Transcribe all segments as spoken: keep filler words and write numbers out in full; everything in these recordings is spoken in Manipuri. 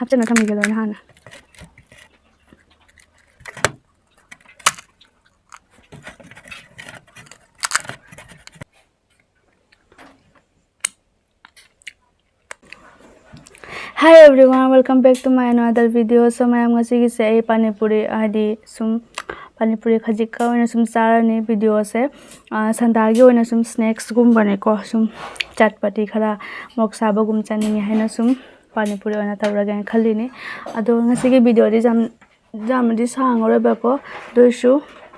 ꯍꯥꯞꯆꯤꯟꯅ ꯊꯝꯈꯤꯒꯦ ꯂꯣꯏꯅ ꯍꯥꯟꯅ꯫ Hi everyone, welcome back to my another video. So ꯃꯌꯥꯝ, ꯉꯁꯤꯒꯤꯁꯦ ꯑꯩ ꯄꯥꯅꯤꯄꯨꯔꯤ, ꯍꯥꯏꯗꯤ ꯁꯨꯝ ꯄꯥꯅꯤꯄꯨꯔꯤ ꯈꯖꯤꯛꯀ ꯑꯣꯏꯅ ꯁꯨꯝ ꯆꯥꯔꯅꯤ꯫ ꯚꯤꯗꯤꯑꯣꯁꯦ ꯁꯟꯗꯥꯒꯤ ꯑꯣꯏꯅ ꯁꯨꯝ ꯁ꯭ꯅꯦꯛꯁꯀꯨꯝꯕꯅꯦꯀꯣ, ꯁꯨꯝ ꯆꯠꯄꯇꯤ ꯈꯔ ꯃꯣꯔꯣꯛ ꯁꯥꯕꯒꯨꯝ ꯆꯥꯅꯤꯡꯉꯦ ꯍꯥꯏꯅ ꯁꯨꯝ ꯄꯥꯅꯤꯄꯨꯔꯤ ꯑꯣꯏꯅ ꯇꯧꯔꯒꯦꯅ ꯈꯜꯂꯤꯅꯤ꯫ ꯑꯗꯣ ꯉꯁꯤꯒꯤ ꯚꯤꯗꯤꯑꯣꯗꯤ ꯌꯥꯝ ꯌꯥꯝꯅꯗꯤ ꯁꯥꯡꯉꯔꯣꯏꯕꯀꯣ, ꯑꯗꯨ ꯑꯣꯏꯔꯁꯨ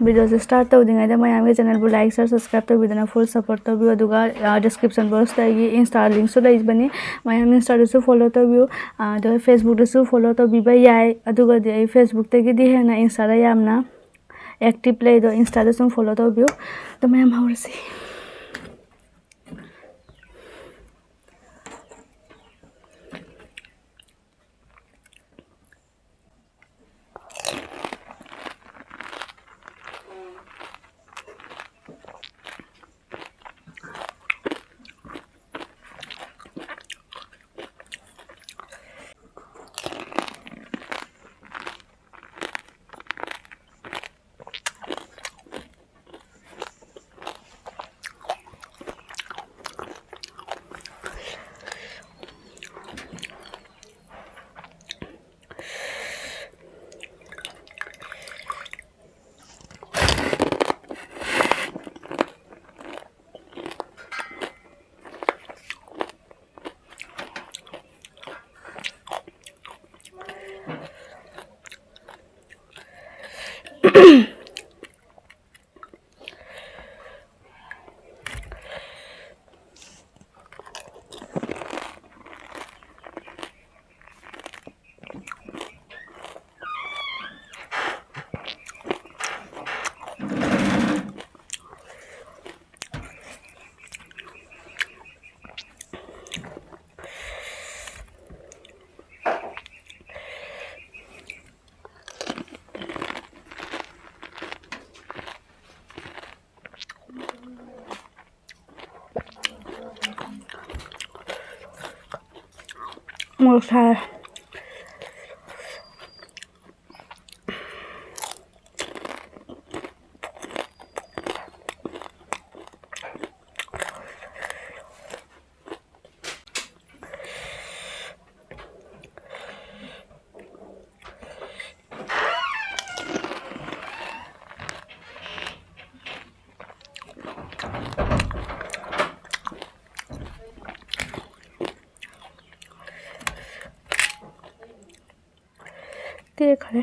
ꯚꯤꯗꯤꯑꯣꯁꯦ ꯁ꯭ꯇꯥꯔꯠ ꯇꯧꯗ꯭ꯔꯤꯉꯩꯗ ꯃꯌꯥꯝꯒꯤ ꯆꯦꯅꯦꯜꯕꯨ ꯂꯥꯏꯛ, ꯁꯤꯌꯔ, ꯁꯕꯁꯀ꯭ꯔꯥꯏꯕ ꯇꯧꯕꯤꯗꯨꯅ ꯐꯨꯜ ꯁꯄꯣꯔꯠ ꯇꯧꯕꯤꯌꯨ꯫ ꯑꯗꯨꯒ ꯗꯤꯁꯀ꯭ꯔꯤꯞꯁꯟ ꯕꯣꯛꯁꯇ ꯑꯩꯒꯤ ꯏꯟꯁꯇꯥ ꯂꯤꯡꯁꯨ ꯂꯩꯕꯅꯤ, ꯃꯌꯥꯝ ꯏꯟꯁꯇꯥꯗꯁꯨ ꯐꯣꯂꯣ ꯇꯧꯕꯤꯌꯨ꯫ ꯑꯗꯨꯒ ꯐꯦꯁꯕꯨꯛꯇꯁꯨ ꯐꯣꯂꯣ ꯇꯧꯕꯤꯕ ꯌꯥꯏ꯫ ꯑꯗꯨꯒꯗꯤ ꯑꯩ ꯐꯦꯁꯕꯨꯛꯇꯒꯤꯗꯤ ꯍꯦꯟꯅ ꯏꯟꯁꯇꯥꯗ ꯌꯥꯝꯅ ꯑꯦꯛꯇꯤꯞ ꯂꯩ꯫ ꯑꯗꯣ ꯏꯟꯁꯇꯥꯗ ꯁꯨꯝ ꯐꯣꯂꯣ ꯇꯧꯕꯤꯌꯨ꯫ ꯑꯗꯣ ꯃꯌꯥꯝ ꯍꯧꯔꯁꯤ꯫ ꯃꯣꯔꯣꯛ ꯁꯥꯏ꯫ ꯈꯔꯦ ꯈꯔꯦ꯫